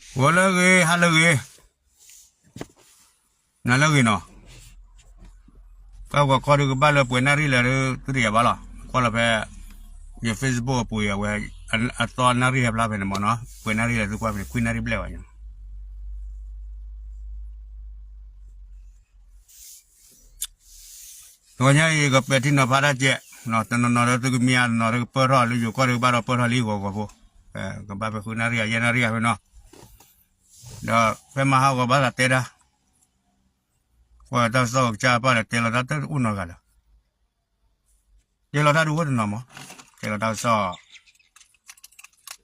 ဂီၤလၢအဂ့ၤ ဟါလၢအဂ့ၤ နၤလၢအဂ့ၤနီၤ, တၢ်ဂီၤခီဒုးကဘၣ်လၢပှဲၤနၣ်ရံၣ်လဲၣ်ဒုး သုတယၤဘၣ်လီၤ, ကွၢ်လီၤဖဲ ယ Facebook အပူၤအံၤ အဝဲ အသီနၣ်ရံၣ်ဟဲဖျါဖဲန့ၣ်မ့ၢ်နီၤ, ပှဲၤနၣ်ရံၣ်လဲၣ်သုကွၢ်ဖဲန့ၣ် ခွံနၣ်ရံၣ်ဘျဲၣ်ဘၣ်ညါ တဂီၤညါအံၤ ကပဲာ်ထံနီၤဖးတၢ်ကဲး, တနီၤနီၤဒီးသုကမံအါ တနီၤဒီးကပၢၢ်ထီၣ်လၢယိၤကီၢ်ဒီးကဘၣ်ဒီးပၢၢ်ထီၣ်လံဂီၤဂီၤဖိ, ကဘၣ်ဖဲဃုနၣ်ရံၣ် ယဲၢ်နၣ်ရံၣ်အဖဲနီၤ, ဒီးဖဲမဟါဂီၤဘၣ်သးတဲတၢ်, ကွၢ်တၢ်ကစီၣ်ကစၢ်ပၢ်ဒီးတဲလီၤတၢ်တအိၣ်နီတဂၤလၢၤ တဲလီၤတၢ်ဒုးအိၣ်တနီၤမး, တဲလီၤတၢ်ကစီၣ်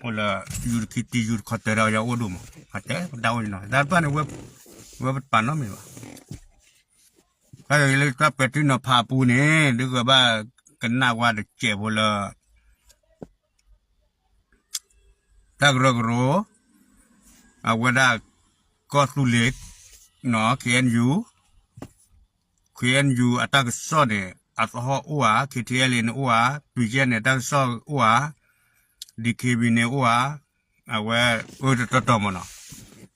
အိၣ်လၢ ယူၤတခံတံ ယူၤတခီတၢၤဒီးယအိၣ်ဒိၣ်မး, အတဲတၢ်အိၣ်တနီၤ တၢ်တဖၣ်န့ၣ် ဝဲပပာ်နီတမံၤဘၣ်, တၢ်ဂ့ၢ်လၢတၢ်ပဲာ်ထံနီၤဖးအပူၤန့ၣ် ဒုးကဘၣ်ကနၣ်ဝဲတစဲးဖိလၢ တၢ်ကရၢကရိ အဝဲဒၣ် ကီၢ်သူလ့ၤ KNU, KNU အတၢ်ကစီၣ်န့ၣ် အသဟီၣ်အိၣ်ဧါ, KTLA န့ၣ်အိၣ်ဧါ, ပယဲၢ်န့ၣ် တၢ်ကစီၣ်အိၣ်ဧါ, DKB န့ၣ်အိၣ်ဧါ, အဝဲ အၢ တတီၤတီၤမ့ၢ်နီၤ,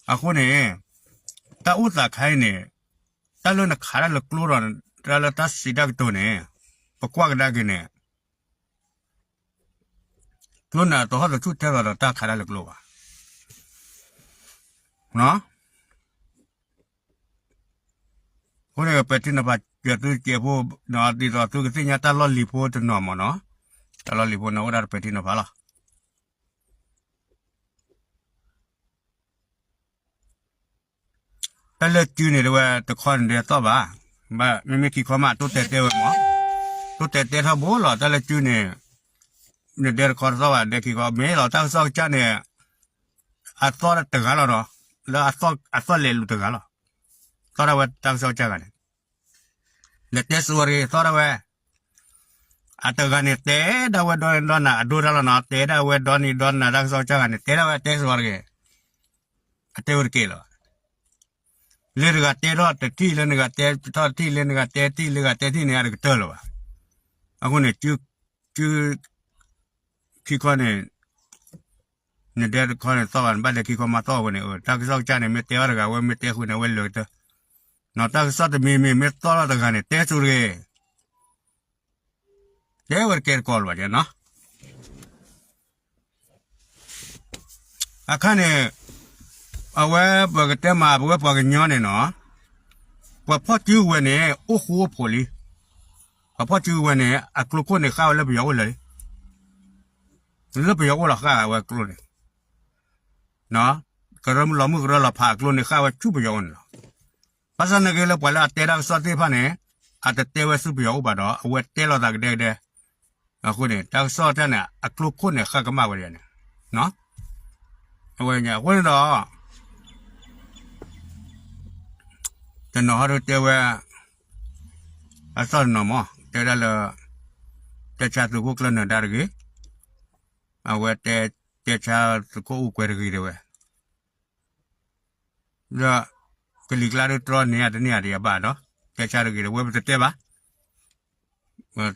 အဃိန့ၣ် တၢ်အိၣ်သးခါအံၤန့ၣ် တၢ်လၢနခးတၢ်လၢကျိဒီး တၢ်လၢတၢ်စံးတၢ်ကတိၤန့ၣ် ပကွၢ်ကဒါက့ၤန့ၣ် ကျိန့ၣ် တဟီၣ်တဆူၣ်ထဲသိးဒီးတၢ်ခးတၢ်လၢကျိဘၣ်. အဃိန့ၣ် ပဲာ်ထံနီၤဖး ယသုစဲးဖိ ဒ်သိးသုကသ့ၣ်ညါတၢ်လီၢ်လံၤဖိတနီၤမ့ၢ်နီၤ, တၢ်လီၢ်လံၤဖိန့ၣ်အိၣ်ဒၣ်တပဲာ်ထံနီၤဖးလီၤ. တၢ်လၢစုန့ၣ် တဝဲတခီန့ၣ်ဒဲးသီၣ်ဘၣ်, ဘၣ်မ့မ့ၢ်ခံခီမး တိတဲာ်တဲဝဲမး, တိတဲာ်တဲထီဘိလီၤ. တၢ်လၢစုန့ၣ် နဒဲတခီတသီၣ်ဘၣ် ဒဲခံခီ မ့ၢ်လီၤ တၢ်ကစီၣ်ကစၢ်န့ၣ် အသီၣ်တဂၤလီၤဒီး လၢအသီၣ်လဲၤလူၤတဂၤလီၤ. သီၣ်ဒၣ်ဝဲတၢ်ကစီၣ်ကစၢ်ဂၤန့ၣ် လဲၤတဲစိၤဝဲတဂ့ၤ သီၣ်ဒၣ်ဝဲ အတဂၤန့ၣ်တဲဒၣ်ဝဲဒီနံၤဒီနၤ အဒိတၢ်လီၤနီၤ, တဲဒၣ်ဝဲဒီနံၤဒီနၤ တၢ်ကစီၣ်ကစၢ်ဂၤန့ၣ် တဲဒၣ်ဝဲတဲစိၤဝဲတဂ့ၤ, အတဲဝဲတက့ၢ်လၢၤဘၣ်. လၢတဂၤတဲထီၣ်တထံၣ် လၢနဂၤတဲထီၣ်တထံၣ် လၢနဂၤတဲထံၣ် လၢဂၤတဲထံၣ်န့ၣ် အတကတၢၢ်လၢၤဘၣ်. အဃိန့ၣ် စု ခံခီန့ၣ် နဒဲတခီန့ၣ်သီၣ်ဘၣ် နဘၣ်လဲၤခံခီမၤသီၣ်ဝဲန့ၣ် တၢ်ကစီၣ်ကစၢ်န့ၣ် မ့ၢ်တဲအီၤတဂၤဝဲ မ့ၢ်တဲဃုာ်န့ၣ် အဝဲလၢာ်ကတၢၢ်, တၢ်ကစီၣ်တမံၤမံၤ မ့ၢ်သီၣ်ထီၣ်တဂၤန့ၣ် တဲစိၤတဂ့ၤ တဲဝဲတကဲတကီးလၢၤဘၣ်နီၤ. အခါန့ၣ် အဝဲပကတဲမး ပဝဲပှၤကညီန့ၣ်နီၤ, ပှၤဖီၣ်စုကဝဲၤန့ၣ် အိၣ်ဃူအိၣ်ဖိးလံ. ပှၤဖီၣ်စုကဝဲၤန့ၣ် အကျိခိၣ်န့ၣ် ဃၣ်ဝဲလၢပယီၤအိၣ်လၢာ်လံ. လၢပယီၤအိၣ်လီၤဃၣ်ဝဲကျိန့ၣ် ကရၢလီၤမုၢ်ကရၢလီၤဖးအကျိန့ၣ် ဃၣ်ဝဲဆူပယီၤအိၣ်န့ၣ်လီၤ. ဘၣ်ဆၣ်နာ်က့လၢပှၤလၢအတဲတၢ်ကစီၣ်သ့ၣ်တဖၣ်န့ၣ် အတတဲဝဲဆူပယီၤအိၣ်ဘၣ်ဒီး အဝဲတဲလီၤသးကဒဲကဒဲ. အဃိန့ၣ် တၢ်ကစီၣ်တၢ်န့ၣ် အကျိခိၣ်န့ၣ် ဃၣ်ကမၣ်ဝဲဒၣ်န့ၣ် အဝဲအဃိန့ၣ်ဒီး တနီၤဟီဒုးတဲဝဲ အသီၣ်တနီၤမး တဲဒၣ်လၢ တဲဆါသုးခိၣ်ကျၢၢ်နၢၤဒါတဂ့ၤ, အဝဲတဲ တဲဆါသုးခိၣ်အူကွဲတဂ့ၤတဲဝဲ, ဒီး ကလံၤကျါဒုးတြီန့ၢ်ဧါတန့ၢ်ဧါဒံးအဘၣ်ဒီး တဲဆါတဂ့ၤဒီး ဝဲပတတဲဘၣ်,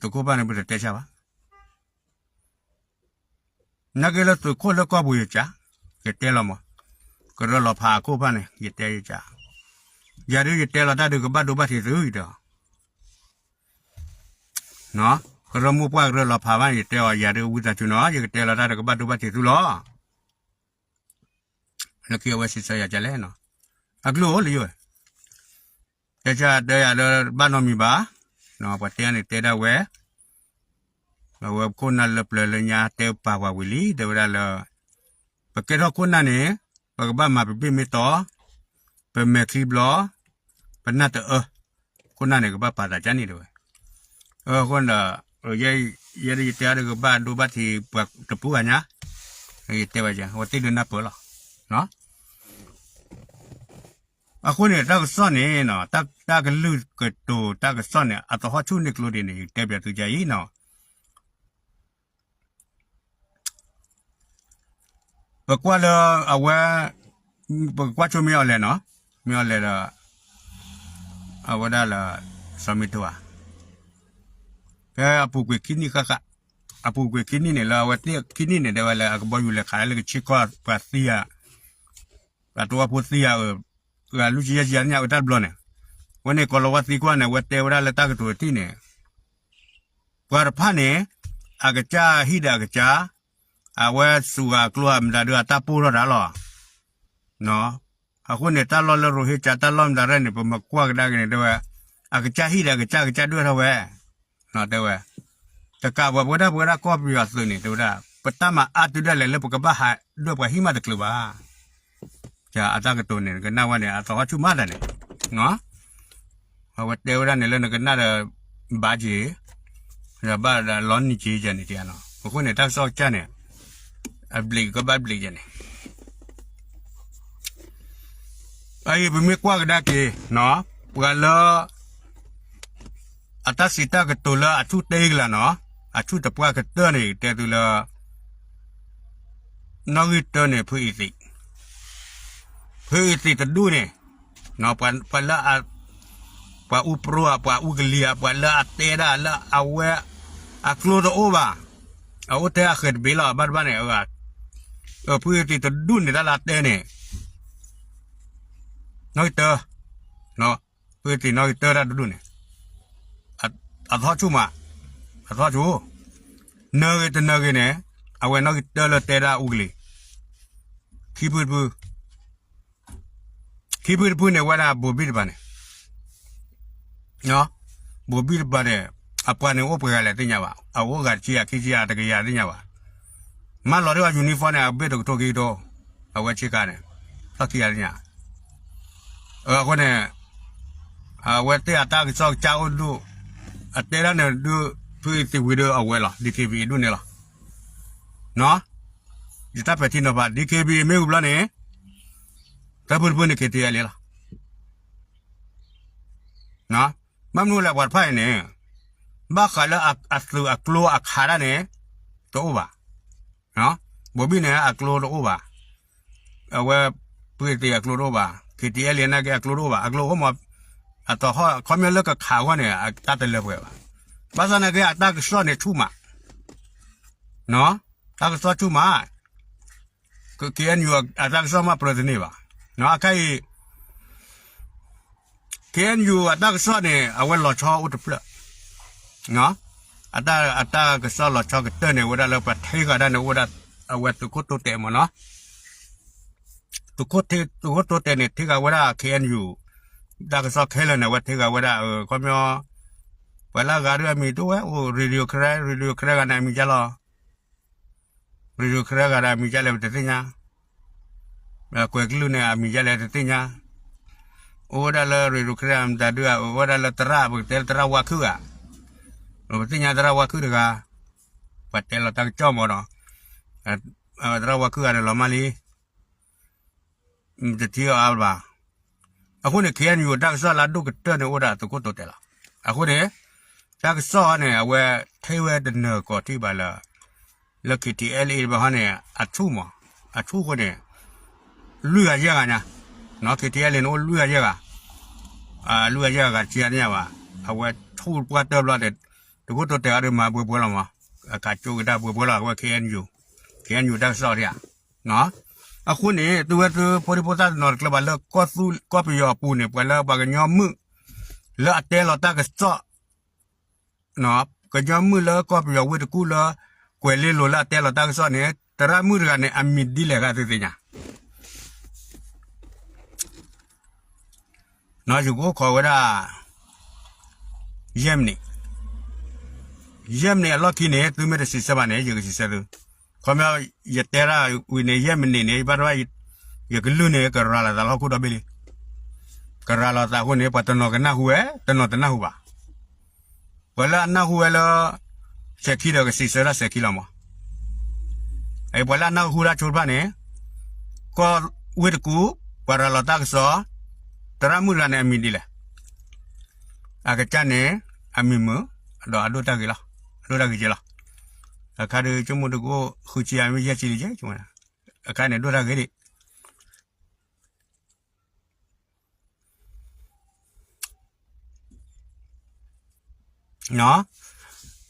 သုးခိၣ်ဘၣ်န့ၣ် ပတတဲဆါဘၣ်. နာ်က့လၢသုးခိၣ်လၢကီၢ်ပူၤယကး, ယတဲလီၤမး, ကရၢလီၤဖးအခိၣ်ဖၣ်န့ၣ် ယတဲယကး, ယၤဒုးယတဲလီၤတၢ်ဒုးကဘၣ်ဒိဘၣ်ထံးသုအံၤဒီး ကရၢမိၢ်ပှၢ်ကရၢလီၤဖးဘၣ်န့ၣ် ယတဲအီၤ ယၤဒုးဝံသးစူၤနီၤ ယကတဲလီၤတၢ်ဒုးကဘၣ်ဒိဘၣ်ထံးသုလီၤ. လၢခံအဝဲစံးဆၢယၤဒ်လဲၣ်နီၤ, အကျိၣ်အိၣ်လၢယိၤ, တဲဆါတဲယၤလၢဘၣ်နီတမံၤဘၣ်, ပှၤတဲန့ၣ်တဲဒၣ်ဝဲ, အဝဲခိၣ်နၢ်လၢပျၢၤလၢညါတဲပာ်ပှၤဝံၤလံ တဲဝဲဒၣ်လၢ ပကဲထီၣ်ခိၣ်နၢ်န့ၣ် ပကဘၣ်မၤပဘ့ၣ်မ့ၢ်တီ, ပမဲာ်ချံဘျီ, ပနၢ်တအၢ, ခိၣ်နၢ်န့ၣ် ကဘၣ်ပာ်သးကၢ်န့ၣ်တဲဝဲ, အဃိဒီး ယဲဒၣ်ယတဲအါဒုးကဘၣ်ဒိဘၣ်ထံးပှၤတပူၤဂၤညါ, ယတဲဝဲယဲ အဝဲသ့ၣ်ဒုးနၢ်ပၢၢ်လီၤ. အဃိန့ၣ် တၢ်ကစီၣ်န့ၣ် တၢ်ကလုၢ်ကတိၤတၢ်ကစီၣ်န့ၣ် အသဟီၣ်ဆူၣ်န့ၢ်ကျိဒ်န့ၣ် ယတဲပၠးသုကၢ်အံၤနီၤ. ပကွၢ်လၢအဝဲ, ပကကွၢ်ဆိမ့ၢ်အီၤလဲၣ်နီၤ, မ့ၢ်အီၤလဲၣ်ဒီး အဝဲဒၣ်လၢ စီၤမ့ထိဧါ, ဖဲအပူၤကွံာ်ခံနံၣ်ဃၣ်ဃၣ်, အပူၤကွံာ်ခံနံၣ်န့ၣ်လၢအဝဲသ့ၣ်ခံနံၣ်န့ၣ် တဲဝဲလၢအကဘီယူၤလဲၤခးလၢကဆ့ကီၢ်ပှၤသံဧါ, အတဝၢဖိသံဧါ, ဂၤလွံၢ်ဆံယဲၢ်ဆံယဲၢ်သ့ၣ်ညါအတၢ်တဘျီန့ၣ်, အဝဲန့ၣ် ကီၤလၤဝါသံကွၢ်န့ၣ် အဝဲတဲဝဲဒၣ်လၢတၢ်ကတိၤတထံၣ်န့ၣ်, ပှၤတဖၣ်န့ၣ် အကစၢ်ဟံၣ်ဒီးအကစၢ်, အဝဲစူၤဂၤအကျိအမတၤဒုးအတၢ်ပိၢ်ထီၣ်တၢ်လီၤ. အဃိန့ၣ် တၢ်လီၢ်လၢရိဟ့ၣ်ကၠါ တၢ်လီၢ်မတၤရဲၣ်န့ၣ် ပမ့ၢ်ကွၢ်ကဒါက့ၤန့ၣ် တဲဝဲ, အကစၢ်ဟံၣ်ဒီးအကစၢ် အကစၢ်ဒွဲၣ်ထီၣ်ဝဲ, တဲဝဲ, တကးဘၣ်ပဝဲဒၣ် ပဝဲဒၣ်ကီၢ်ပယီၤသုးန့ၣ် တဲဝဲဒၣ် ပတၢ်မၤအါတုၤဒၣ်လဲာ်လၢပကဘၣ်ဟးဒွဲၣ်ပှၤဟံၣ်မးတချုးဘၣ်. အတၢ်ကတိၤန့ၣ် နကနၣ်ဝဲန့ၣ် အသဟီၣ်ဆူၣ်မးတၢ်န့ၣ်, အဝဲတဲဝဲဒၣ်န့ၣ်လၢနကနၣ်ဒီး ဘၣ်က့ၤ, ဒီးဘၣ်ဒီးလီၤနံၣ်က့ယဲန့ၣ်တဧါနီၤ. အဃိန့ၣ် တၢ်ကစီၣ်ကစၢ်န့ၣ် အဘျံးကဘၣ်ဘျံးယဲန့ၣ် အအံၤပမ့ၢ်ကွၢ်ကဒါက့ၤ, ပှၤလၢ အတၢ်စံးတၢ်ကတိၤလၢအဆူၣ်တ့ကလးနီၤ, အဆူၣ်တပှၢ်ကတၢၢ်န့ၣ် တဲသုလၢ နီၣ်ဂံၢ်တၢန့ၣ် ဖုအံၤသံး, ဖုအံၤသံးတဒူၣ်န့ၣ်, ပှၤလၢ ပှၤအူပြိဧါ, ပှၤအူကလံၤဧါ, ပှၤလၢအတဲဒၣ်လၢအဝဲ အကျိတအိၣ်ဘၣ်, အအိၣ်ထဲအဃဲၤတဘ့ၣ်လီၤ. ဘၣ်တဘၣ်န့ၣ် ဖုအံၤသံးတဒူၣ်န့ၣ် တၢ်လၢအတဲန့ၣ် နီၣ်ဂံၢ်တၢ, ဖုအံၤသံးနီၣ်ဂံၢ်တၢတၢ်တဒူၣ်န့ၣ် အသဟီၣ်ဆူၣ်မး, အသဟီၣ်ဆူၣ်, နၢၤဂ့ၤတနၢၤဂ့ၤန့ၣ် အဝဲနီၣ်ဂံၢ်တၢလၢတဲဒၣ်အူကလံၤ, ခံဖုတဖု, ခံဖုတဖုန့ၣ် ဝဲဒၣ်ဘိၤဘံၣ်တပၤန့ၣ်, ဘိၤဘံၣ်တပၤန့ၣ် အပှၤန့ၣ်အိၣ်ပှဲၤဂၤလဲၣ်သ့ၣ်ညါဘၣ်, အအိၣ်ဂၤတဆံဂၤ ခံဆံဂၤ တကယၤသ့ၣ်ညါဘၣ်. မၢလီၤဒ်အီၤ uniform န့ၣ် အဘ့ၣ်တကထိခံကထိ, အဝဲဆ့ကၤန့ၣ် ထီၣ်ခံဂၤသ့ၣ်ညါ. အဃိန့ၣ် အဝဲသ့ၣ်အတၢ်ကစီၣ်ကစၢ်အိၣ်ဒိၣ်, အတဲဒၣ်န့ၣ်ဒုး ဖုအံၤသံးဝံၤဒီးအဝဲလီၤ DKBA ဒူၣ်န့ၣ်လီၤ. ယတၢ်ပဲာ်ထံနီၤဖး DKBA မ့ၢ်ဝံၤဘျီန့ၣ် တၢ်ဖုတဖုန့ၣ် KTLA လီၤ. ဘၣ်မနုၤလဲၣ် ပှၤတဖၣ်အံၤန့ၣ် ဘၣ်ဃးလၢအသုးအကျိအခးတၢ်န့ၣ် တအိၣ်ဘၣ်. ဘိၤဘံၣ်န့ၣ် အကျိတအိၣ်ဘၣ်. အဝဲ ဖုအံၤသံးအကျိတအိၣ်ဘၣ်, KTLA နာ်က့အကျိတအိၣ်ဘၣ်, အကျိအိၣ်မး, အတဟီၣ်ခီပညီလၢကခးအဂီၢ်န့ၣ် အတၢ်တလၢပှဲၤဘၣ်. ဘၣ်ဆၣ်နာ်က့အတၢ်ကစီၣ်န့ၣ်ဆူၣ်မး, တၢ်ကစီၣ်ဆူၣ်မး, KNU အတၢ်ကစီၣ်မးပြၢတန့ၢ်ဘၣ်. အခါအံၤ KNU အတၢ်ကစီၣ်န့ၣ် အဝဲလီၤဆီအိၣ်တဖျၢၣ်, အတၢ်ကစီၣ်လီၤဆီကတၢၢ်န့ၣ် ဝဲဒၣ်လၢပှၤထံဂၤဒၣ်န့ၣ် အိၣ်ဝဲဒၣ် အဝဲသုးခိၣ်တိတဲာ်မ့ၢ်နီၤ, သုးခိၣ်တိတဲာ်န့ၣ် ထံဂၤဝဲဒၣ် KNU တၢ်ကစီၣ်ခဲလၢာ်န့ၣ် အဝဲထံဂၤဝဲဒၣ် ခီပညီ ပှၤလၢအဂၤဒုးအမံၤတအိၣ်ဝဲ အိၣ် Radio Karen, Radio Karen ဂၤန့ၣ် အမံၤကၢ်လီၤ Radio Karen ဂၤဒီးအမံၤကၢ်လဲၣ် ပတသ့ၣ်ညါ, ကွဲၤကလုၢ်န့ၣ် အမံၤကၢ်လဲၣ် တသ့ၣ်ညါ, အိၣ်ဝဲဒၣ်လၢ Radio Karen မတၤဒုး အိၣ်ဝဲဒၣ်လၢသရၣ် ပကတဲလၢသရၣ်ဝါခုၣ်ဂၤ, ပသ့ၣ်ညါသရၣ်ဝါခုၣ်တဂၤ, ပှၤတဲလီၤတၢ်ကစီၣ်မ့ၢ်ဒီး, သရၣ်ဝါခုၣ်ဂၤဒီးလီၤမၢ်လံ တထံၣ်အီၤအါဘၣ်. အဃိန့ၣ် KNU တၢ်ကစီၣ်လၢအဒိၣ်ကတၢၢ်န့ၣ် အိၣ်ဒၣ်သုးခိၣ်တိတဲာ်လီၤ. အဃိန့ၣ် တၢ်ကစီၣ်န့ၣ် အဝဲထဲဝဲတနၢၤကီးထံၣ်ဘၣ်လၢ လၢ KTLA တဘၣ်ဟီန့ၣ် အဆူၣ်မး, အဆူၣ်အဃိန့ၣ် လွံၢ်ဂၤယဲၢ်ဂၤညါ, KTLA န့ၣ်အိၣ်လွံၢ်ဂၤယဲၢ်ဂၤ, လွံၢ်ဂၤယဲၢ်ဂၤ ဂၤတဆံဂၤသ့ၣ်ညါဘၣ်, အဝဲဆူၣ်ပှၢ်တၢၢ်ဘျီန့ၣ် သုးခိၣ်တိတဲာ်အံၤဒီးမၤဘှဲဘှဲလီၤမး, အခးကၠိကဒါဘှဲဘှဲလီၤ အဝဲ KNU, KNU တၢ်ကစီၣ်ဒၣ်ဧါ. အဃိန့ၣ် သုဝဲသုဖိဒံဖိသၣ်တနီၤတကျၢၤဘၣ်လၢ ကီၢ်ပယီၤအပူၤန့ၣ် ပှၤလၢပှၤကညီမုၣ် လၢအတဲလီၤတၢ်ကစီၣ်, ကညီမုၣ်လၢကီၢ်ပယီၤဝ့ၢ်တကူၣ်လၢ ကွဲၤလ့လိၤလၢအတဲလီၤတၢ်ကစီၣ်န့ၣ် သရၣ်မုၣ်တဂၤန့ၣ် အမံၤဒ်လဲၣ်ဂၤသုသ့ၣ်ညါ ယကအိၣ်ခိးဝဲဒၣ် ယဲၢ်မံးနံး, ယဲၢ်မံးနံးအလီၢ်ခံန့ၣ် သုမ့ၢ်တစံးဆၢဘၣ်န့ၣ် ယကစံးဆၢသု, ခီပညီ ယတဲဒၣ်ဝံၤန့ၣ် ယဲၢ်မံးနံးန့ၣ် ယဘၣ်တဘၣ် ယကလုၢ်န့ၣ် ကရၤလီၤသးလၢဟီၣ်ခိၣ်ဒီဘ့ၣ်လံ, ကရၤလီၤသးအဃိန့ၣ် ပှၤတနီၤကနၢ်ဟူဝဲ တနီၤတနၢ်ဟူဘၣ်. ပှၤလၢအနၢ်ဟူဝဲလၢ စဲးခံဒီးကစံးဆၢဒၣ်စဲးခံလီၤမး. ပှၤလၢအနၢ်ဟူတၢ်ဆိတဖၣ်န့ၣ် ကီၢ်ဝ့ၢ်တကူၣ် ပှၤရၤလီၤတၢ်ကစီၣ် သရၣ်မုၣ်တဂၤန့ၣ် အမံၤဒ်လဲၣ်, အကစၢ်န့ၣ် အမံၤမုာ် ဒီးအဒိၣ်တၢ်ဂ့ၤလီၤ, အဒိၣ်တၢ်ဂ့ၤကဲလီၤ. အခါဒုး ဆိကမိၣ်ဒုးကအိၣ် ဃုဆံယၤမ့ၢ်ယဲၢ်ဆံလံကဲ, အခါန့ၣ် ဒိၣ်တၢ်ဂ့ၤဒံး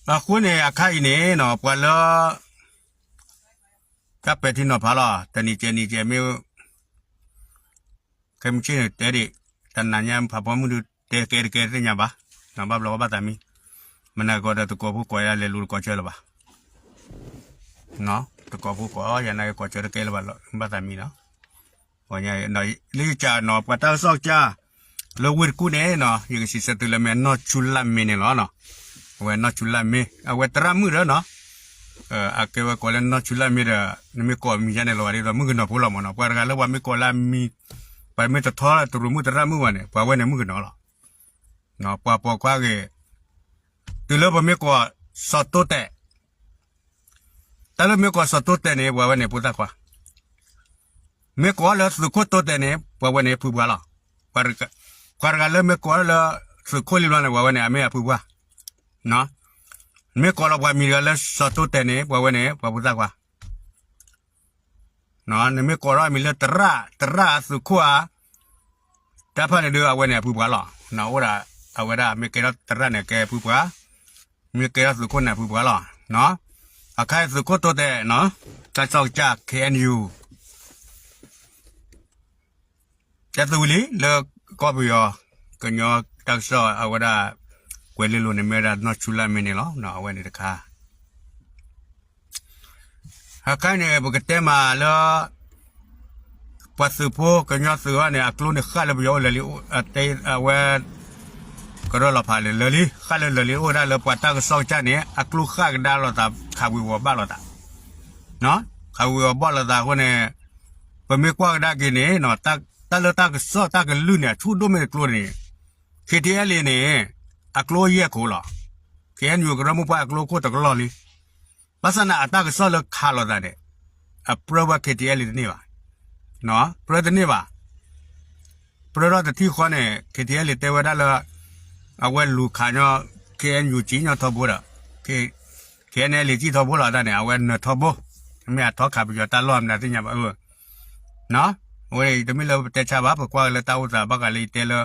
အဃိန့ၣ် အခါအံၤန့ၣ် ပှၤလၢ တၢ်ပဲာ်ထံနီၤဖးလီၤ တနံၤကဲနံၤကဲမ့ၢ် ခဲမုၢ်ဆ့ၣ်န့ၣ်တဲဒံး, တနၤညါဖးဖီမုၢ်ဒုးတဲကဲတကဲတသ့ၣ်ညါဘၣ်, ဘၣ်ဘျီဘၣ်သးမံ, မနၤကီဒီးသကိးဖိကိးယၤလဲၤလူၤတကိးဆၢလၢၤဘၣ်, သကိးဖိကိးယၤနၤက့ၤကိးဆၢတကဲလၢၤဘၣ်လီၤ ဘၣ်သးမံနီၤ, လၢယကနီၤ ပှၤတၢ်ကစီၣ်ကစၢ် လၢဝ့ၢ်တကူၣ်န့ၣ်နီၤ ယကစံးဆၢတုၤလၢမ့ၢ်နီၢ်ဆူလၢ်မ့ၢ်န့ၣ်လီၤနီၤ, အဝဲနီၢ်ဆူလၢ်မ့ၢ် အဝဲသရၣ်မုၣ်ဒီးနီၤ အကဲဝဲကိးလၢနီၢ်ဆူလၢ်မ့ၢ်ဒီး နမ့ၢ်ကိးမံၤယါန့ၣ်လီၤဂာ်ဒ်သိးမုၣ်ကနီၤဖိလီၤမ့ၢ်နီၤ, ပှၤတဂၤလၢပှၤမ့ၢ်ကိးလၢအမံၤ, ပှၤမ့ၢ်တထီတရူးမုၣ်သရၣ်မုၣ်ဘၣ်န့ၣ် ပှၤဝဲန့ၣ်မုၣ်ကနီၤလီၤ, ပှၤပိာ်ခွါဂ့ၤ, တုၤလၢပမ့ၢ်ကိးစီၤတိတဲာ် တၢ်လၢမ့ၢ်ကိးစီၤတိတဲာ်န့ၣ် ပှၤဝဲန့ၣ်ဖိသၣ်ခွါ, မ့ၢ်ကိးလၢသုးခိၣ်တိတဲာ်န့ၣ် ပှၤဝဲန့ၣ်ဖုပှၢ်လီၤ, ပှၤတဂၤလၢမ့ၢ်ကိးလၢသုးခိၣ်လံဘျီန့ၣ် ပှၤဝဲန့ၣ်အမ့ၢ်အဖုပှၢ်, မ့ၢ်ကိးလီၤပှၤမံၤတဂၤလၢစီၤတိတဲာ်န့ၣ် ပှၤဝဲန့ၣ် ပှၤဖိသၣ်ခွါ နမ့ၢ်ကိးထီၣ်အမံၤလၢသရၣ်, သရၣ်သုးခိၣ်ဧါ, တၢ်ဖၣ်န့ၣ်ဒုးအဝဲန့ၣ်အဖုပှၢ်လီၤ, အိၣ်ဒၣ်အဝဲဒၣ်မ့ၢ်ကဲထီၣ်သရၣ်န့ၣ်ကဲဖုပှၢ်, မ့ၢ်ကဲထီၣ်သုးခိၣ်န့ၣ်အဖုပှၢ်လီၤ, အခါအံၤသုးခိၣ်တိတဲာ်နီၤ, တၢ်ကစီၣ်ကစၢ် K N U တဲသုဝံၤလံ လၢကီၢ်ပယီၤ ကညီတၢ်ကစီၣ်အဝဲဒၣ် ကွဲၤလ့လိၤန့ၣ် မ့ၢ်ဝဲဒၣ်နီၢ်ဆူလၢ်မ့ၢ်န့ၣ်လီၤ. အဝဲန့ၣ်တခါ အခါန့ၣ် ပကတဲမးလၢ ပှၤသုးဖိကညီသုးအံၤန့ၣ် အကျိန့ၣ်ဃၣ်လၢပယီၤအိၣ်လၢာ်လံ, အဝဲ ကရၢလီၤဖးလၢာ်လံ, ဃၣ်လၢလၢာ်လံ အိၣ်ဝဲဒၣ်လၢပှၤတၢ်ကစီၣ်ကစၢ်န့ၣ် အကျိဃၣ်ကဒါလိာ်သး ခးဝံၤဝီၤဘၣ်လိာ်သး ခးဝံၤဝီၤဘၣ်လိာ်သးအဃိန့ၣ် ပမ့ၢ်ကွၢ်ကဒါက့ၤန့ၣ် တၢ်လၢတၢ်ကစီၣ်တၢ်ကလုၢ်န့ၣ် အဆူၣ်ဒိၣ်မ့ၢ်တကျိန့ၣ် K T L A န့ၣ် အကျိယဲၢ်ခိၣ်လီၤ. K N U ကရၢမိၢ်ပှၢ်အကျိခိၣ်တကလီၢ်လံ. ဘၣ်ဆၣ်န့ၣ် အတၢ်ကစီၣ်လၢခးလိာ်သးန့ၣ် အပြၢဝဲ K T L A တန့ၢ်ဘၣ်. ပြၢတန့ၢ်ဘၣ်. ပြၢထီၣ်တထံၣ်ဃီန့ၣ် K T L A တဲဝဲဒၣ်လၢ အဝဲလူၤခးညီ K N U ကံၣ်ညီထီဘိဒီး K N L A ကံၣ်ထီဘိလီၤတၢ်န့ၣ် အဝဲနၢၤထီဘိ, မ့ၢ်အထီခးပယီၤတၢ်လီၢ်မနုၤသ့ၣ်ညါဘၣ်. အဝဲအံၤတမ့ၢ်လၢပတဲဆါဘၣ် ပကွၢ်လၢတၢ်အိၣ်သးဘၣ်ဃးလၢယတဲလၢ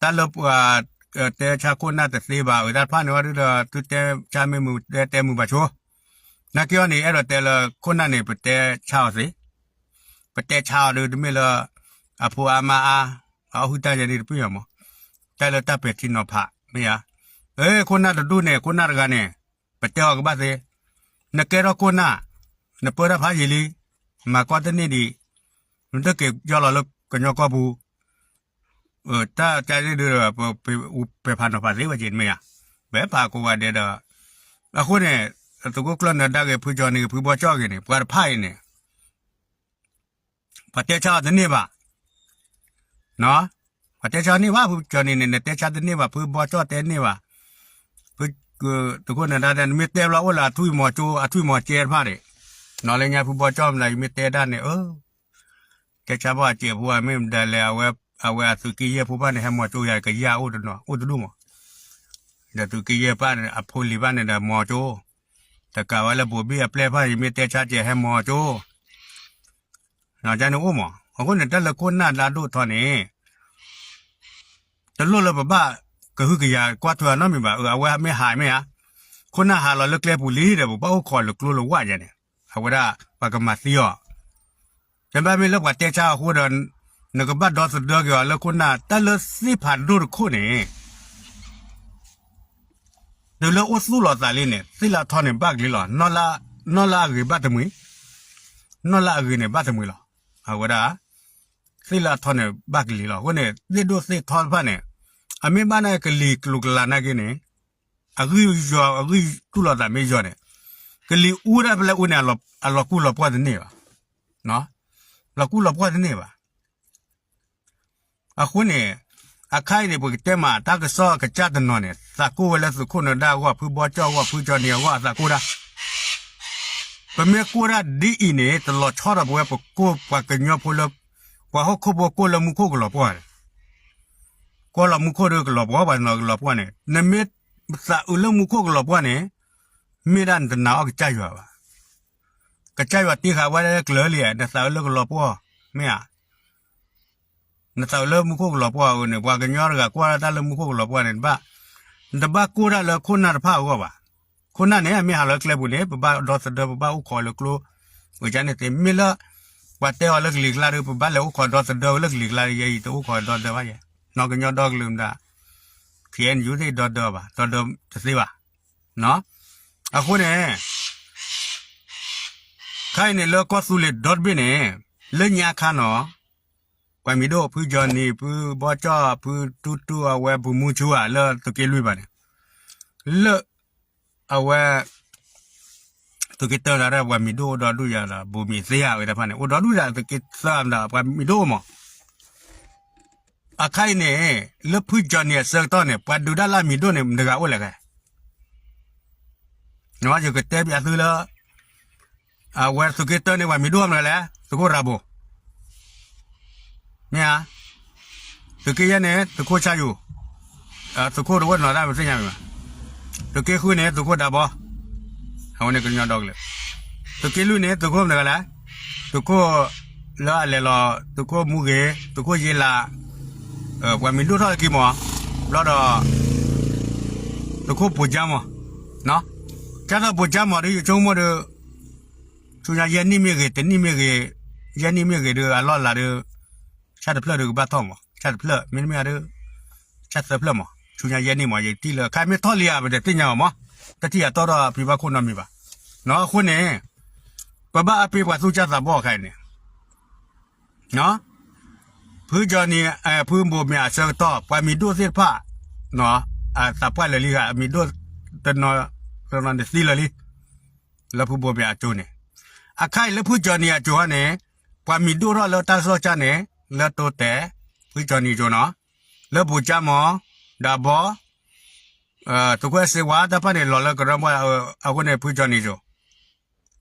တၢ်လၢပှၤ တဲဆါခိၣ်နၢ်တသ့ဘၣ် အတၢ်တဖၣ်န့ၣ်ဝဲဒၣ်ဒီး သုတဲဆါမ့ၢ်မုာ် တဲတဲမုာ်ဘၣ်ဆိ, နာ်က့အီၤန့ၣ် အဲၣ်ဒိးတဲလၢခိၣ်နၢ်န့ၣ် ပတဲဆါအီၤသ့, ပတဲဆါအီၤဒီး တမ့ၢ်လၢ အဖိအါမါအါ အဟုၣ်တၢ်ယဲန့ၣ်တပှံၢ်အီၤမး, တၢ်လၢတၢ်ပဲာ်ထံနီၤဖး မ့ၢ်ဧါ, ခိၣ်နၢ်တဒူၣ်န့ၣ် ခိၣ်နၢ်တဂၤန့ၣ် ပတဲအီၤကဘၣ်သ့, နကဲထီၣ်ခိၣ်နၢ်, နပၢတၢ်ဖးယံာ်လံ, မၤကီၢ်တန့ၢ်ဒံး, နတက့ၤယီၢ်လီၤလၢကညီကီၢ်ပူၤ တၢ်ကါဒ်ဒီး ပပဲာ်ဖးနီၤဖးသ့ဝဲက့ၤမ့ၢ်ဧါ, ပပဲာ်ဖးကိးဂၤဒဲးဒီး, အဃိန့ၣ် သုးခိၣ်ကျၢၢ်နၢၤဒါဂ့ၤ ဖုကၠီၤန့ၣ်ဂ့ၤ ဖုဘီကၠီၣ်ဂ့ၤန့ၣ် ပှၤတဖၣ်အံၤန့ၣ် ပှၤတဲဆါအီၤတန့ၢ်ဘၣ်, ပှၤတဲဆါန့ၢ်ဘၣ် ဖုကၠီၤန့ၣ်န့ၣ် နတဲဆါတန့ၢ်ဘၣ် ဖုဘီကၠီၣ်တဲန့ၢ်ဘၣ်, သုးခိၣ်နၢၤဒါတဲ နမ့ၢ်တဲဘျီအိၣ်လၢအထွံၣ်မီၤကၠိ အထွံၣ်မီၤကဲတဖၣ်န့ၣ်, နီၢ်လၢညါဖုဘီကၠီၣ်မနုၤ ယမ့ၢ်တဲဒၣ်န့ၣ် တဲဆါဘၣ်အစဲးဖိ မ့ၢ်မတၤလဲၣ် အဝဲအသုးက့ယဲၢ်ဖိဘၣ်န့ၣ် ဟဲမီၤကၠိယၤ ကယၢ်အိၣ်တနီၤ အိၣ်တဒူၣ်မး, ဒီးသုးက့ယဲၢ်ဘၣ်န့ၣ် အဖိလံၤဘၣ်န့ၣ်ဒီးမီၤကၠိ, တကးဝဲလၢဘိၤဘံၣ်အပျဲၢ်တဖၣ် ယမ့ၢ်တဲဆါစဲးဟဲမီၤကၠိ န့ၣ်အိၣ်မး, အဃိန့ၣ် တၢ်လၢခိၣ်နၢ်လၢအဒိၣ်ထီၣ်န့ၣ် တလိၣ်လၢပဘၣ်ကဟုကယာ်ကွၢ်ထွဲအီၤနီတမံၤဘၣ်, အဝဲမ့ၢ်ဟးမ့ၢ်ဧါ, ခိၣ်နၢ်ဟးလီၤလၢကျဲပူၤလံဒီး ပဘၣ်အိၣ်ခိးလၢကျိလၢဝၣ်ယဲန့ၣ်, အဝဲဒၣ်ပှၤကမၤသံအီၤ, တဘၣ်မ့ၢ်လၢပှၤတဲဆါအဃိဒီး နကဘၣ်ဒီသဒၢက့ၤအီၤလၢခိၣ်နၢ် တၢ်လၢသ့ၣ်ဖးဒိၣ်တခိၣ်န့ၣ် တုၤလၢအိၣ်သူၣ်လီၤသးလံန့ၣ် သ့ၣ်လၢအထီန့ၣ်ဘၣ်ကလံၤလီၤ, နီၢ်လၢအဂ့ၤဘၣ်တမှံၤ, နီၢ်လၢအဂ့ၤန့ၣ်ဘၣ်တမှံၤလီၤ, အဝဲဒၣ် သ့ၣ်လၢအထီန့ၣ်ဘၣ်ကလံၤလီၤ, အဃိန့ၣ် သ့ၣ်ဒိၣ်သ့ၣ်ထီတဖၣ်န့ၣ် အမ့ၢ်ဘၣ်န့ၣ်ကလံၤကျိၤကလၤနာ်က့န့ၣ် အဂံၢ်ယီၤ အဂံၢ်တူၢ်လိာ်သးမ့ၢ်ယီၤန့ၣ် ကလံၤအူဒၣ်ဖဲလဲၣ်အူန့ၣ် အလီၤကူၣ်လီၤပှီၢ်တန့ၢ်ဘၣ်, လီၤကူၣ်လီၤပှီၢ်တန့ၢ်ဘၣ်. အဃိန့ၣ် အခါအံၤန့ၣ် ပကတဲမး တၢ်ကစီၣ်ကစၢ်တနီၤန့ၣ် သးကိၢ်ဝဲလၢသုးခိၣ်နၢၤဒါအဂီၢ် ဖုဘီကၠီၣ်အဂီၢ် ဖုကၠီၤနံၤအဂီၢ် အသးကိၢ်ဒၣ် ပမ့ၢ်ကိၢ်ဒၣ်ဒ်အံၤန့ၣ် တလီၤဆီဒီးပဝဲပကိၢ်ပှၤကညီဖိလၢ ပှၤဟီၣ်ခိၣ်ဖိကိၢ်လၢမူခိၣ်ကလီၤပှီၢ်န့ၣ် ကိၢ်လီၤမူခိၣ်ဒီးကလီၤပှီၢ် ပှၤနီၤကလီၤပှီၢ်န့ၣ် နမ့ၢ်သးအုးလၢမူခိၣ်ကလီၤပှီၢ်န့ၣ် မ့ၢ်ဒၣ်နတနာ်အီၣ်ကစၢ်ယွၤဘၣ်. ကစၢ်ယွၤတ့ဃာ်ဝဲလၢကျၢၤလံ နသးအုးလၢကလီၤပှီၢ် မ့ၢ်ဧါ. နသးအုးလၢမူခိၣ်ကလီၤပှီၢ်အဃိန့ၣ် ပှၤကညီတဂၤကွၢ်လၢတၢ်လၢမူခိၣ်ကလီၤပှီၢ်န့ၣ် တဘၣ် နတဘၣ်ကိၢ်တၢ်လၢခိၣ်နၢ်တဖၣ်အဂီၢ်ဘၣ်. ခိၣ်နၢ်န့ၣ် အမ့ၢ်ဟးလီၤကျဲပူၤန့ၣ် ပဘၣ်ဒီသဒၢ ပဘၣ်အိၣ်ခိးလၢကျိ ဝဲန့ၣ်သ့ မ့ၢ်လၢ ပှၤတဲအီၤလၢကလံၤကျါဒီး ပဘၣ်လဲၤအိၣ်ခိးဒီသဒၢလၢကလံၤကျါ ယဲအံၤတအိၣ်ခိးဒီသဒၢဘၣ်ယဲ, နီၢ်ကညီဒီကလုာ်မတၤ ခ့ၣ်အဲၣ်ယူၣ်သ့ၣ်ဒီသဒၢဘၣ် ဒီသဒၢတသ့ဘၣ်. အဃိန့ၣ် ခါအံၤန့ၣ်လၢကီၢ်သူလ့ၤဒီတဘ့ၣ်န့ၣ် လၢညါခါနီၤ ပှၤမံၤဒိၣ် ဖုကၠီနံၤ ဖုဘီကၠီ ဖုတူတူ အဝဲပူၤမူဆူဧါ လၢသုးက့လွံၢ်ဘၣ်န့ၣ် လၢ အဝဲ သုးက့တၢတၢ်ဒီး ပှၤမံၤဒိၣ်အိၣ်ဒီဒူၣ်ယၤဒီး ဘူးမံၤသ့ဧါဝဲတဖၣ်န့ၣ် အိၣ်ဒီဒူၣ်ယၤ သုးက့သၢမတၤ ပှၤမံၤဒိၣ်အိၣ်မး. အခါအံၤန့ၣ် လၢဖုကၠီနံၤအဆၢကတီၢ်န့ၣ် ပှၤဒုးတၢ်လၢအမံၤဒိၣ်န့ၣ် မတဂၤအိၣ်လဲၣ်ခဲ ယကတဲပၠးသုလၢ အဝဲသုးက့တၢန့ၣ် ပှၤမံၤဒိၣ်မတဂၤလဲၣ် သုးခိၣ်ရၤဘိ မ့ၢ်ဧါ, သုးက့ယဲၢ်န့ၣ် သုးခိၣ်ဆါယူၤ, သုးခိၣ်တဝဲနီၤတၢ်မသ့ၣ်ညါမ့ၢ်ဘၣ်, သုးက့ဃုန့ၣ် သုးခိၣ်ဒးဘီ, အဝဲန့ၣ်ကညီဒီကလုာ်, သုးက့လွံၢ်န့ၣ် သုးခိၣ်မတဂၤလဲၣ်, သုးခိၣ်လၢအလဲၤလီၤ သုးခိၣ်မူဂ့ၤ သုးခိၣ်ယ့လး, ပှၤမံၤဒိၣ်ထီၣ်လၢခံမး, ဘျီဒီး သုးခိၣ်ပူၤကၠါမး, ကၢ်သိးပူၤကၠါမးဒီး ယဆိကမိၣ်ဒီး ဆူညါယဲၢ်နံၣ်မ့ၢ်ဂ့ၤ တနံၣ်မ့ၢ်ဂ့ၤ, ယဲၢ်နံၣ်မ့ၢ်ဂ့ၤဒီး အလီၢ်အလၤဒီး ဆၣ်တဖျၢၣ်ဒီးကဘၣ်ထီၣ်မး, ဆၣ်တဖျၢၣ် မ့တမ့ၢ်ဒီး ဆၣ်သၢဖျၢၣ်မး, ဆူညါယဲၢ်နံၣ်မး ယထံၣ်လၢ ခါမ့ၢ်ထီၣ်လံဧါ ပတသ့ၣ်ညါဘၣ်မး, တထံၣ်အတီၢ်ဒီးဖံဘၣ်ခိၣ်နီတမံၤဘၣ်, အဃိန့ၣ် ပဘၣ်အါပ့ၤပှၤသူၣ်စၢ်သးဘီၣ်အခါအံၤန့ၣ် ဖုကၠီနံၤ ဖုဘိးမ့ၤအဆၢကတီၢ် ပှၤမံၤဒိၣ်သ့ၣ်တဖၣ် အသးပှၢ်လၢာ်လံဧါ, မံၤဒိၣ်တနီၤ တနီၤန့ၣ်သံလၢာ်လံ, လၢဖုဘိးမ့ၤအစိၤန့ၣ်, အခါအံၤလၢဖုကၠီနံၤအစိၤဟီန့ၣ် ပှၤမံၤဒိၣ်ထီၣ်လၢတၢ်ကစီၣ်ကၢ်န့ၣ် လၢတိတဲာ် ဖုကၠီနံၤအစိၤနီၤ, လၢပူၤကၠါမး ဒးဘီ သုးခိၣ်အဲၣ်စ့ဝါတၢ်ဖၣ်န့ၣ် လီၤလၢကရၢမိၢ် အဃိန့ၣ် ဖုကၠီနံၤအစိၤ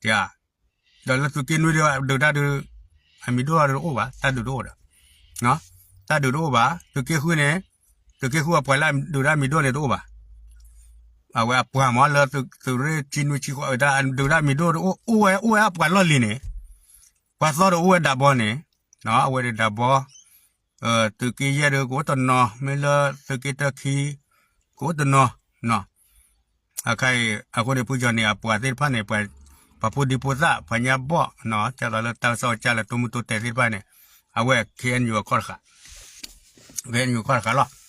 ဒီးလၢသုးက့နွံဒီးဒုးတၢ်ဒုး အမံၤဒိၣ်ထီၣ်ဒုးတအိၣ်ဘၣ်, တၢ်ဒုးတအိၣ်ဒီး တၢ်ဒုးတအိၣ်ဘၣ်, သုးက့ဃုန့ၣ် သုးက့ဃုအပှၤလၢအဒုးတၢ်မံၤဒိၣ်န့ၣ်တအိၣ်ဘၣ်, အဝဲအပှၤမးလၢသုးရ့ၣ်ဆံနွံဆံဃိး ဒုးတၢ်မံၤဒိၣ်တအိၣ်, အိၣ်ဝဲအိၣ်ဝဲအပှၤလီၢ်လံၤန့ၣ်, ပှၤသီဒီးအိၣ်ဝဲဒးဘီန့ၣ်, အဝဲဒးဘီ သုးက့ယဲၢ်ဒီးကအိၣ်တနီၤ မ့ၢ်လၢသုးက့တၢခံ ကအိၣ်တနီၤ, အခါအံၤ အဃိန့ၣ် ဖုကၠီနံၤအပှၤသ့ၣ်တဖၣ်န့ၣ် ပှၤဖိဒံဖိသၣ် ပှၤညါဘီၣ် ကၢ်သိးလၢတၢ်ကစီၣ်ကၢ်လၢတိမုၢ်တိတဲာ်သ့ၣ်တဖၣ်န့ၣ် အဝဲ ခ့ၣ်အဲၣ်ယူၣ် အခီၣ်တဃာ်, ခ့ၣ်အဲၣ်ယူၣ် အခီၣ်တဃာ်လီၤ.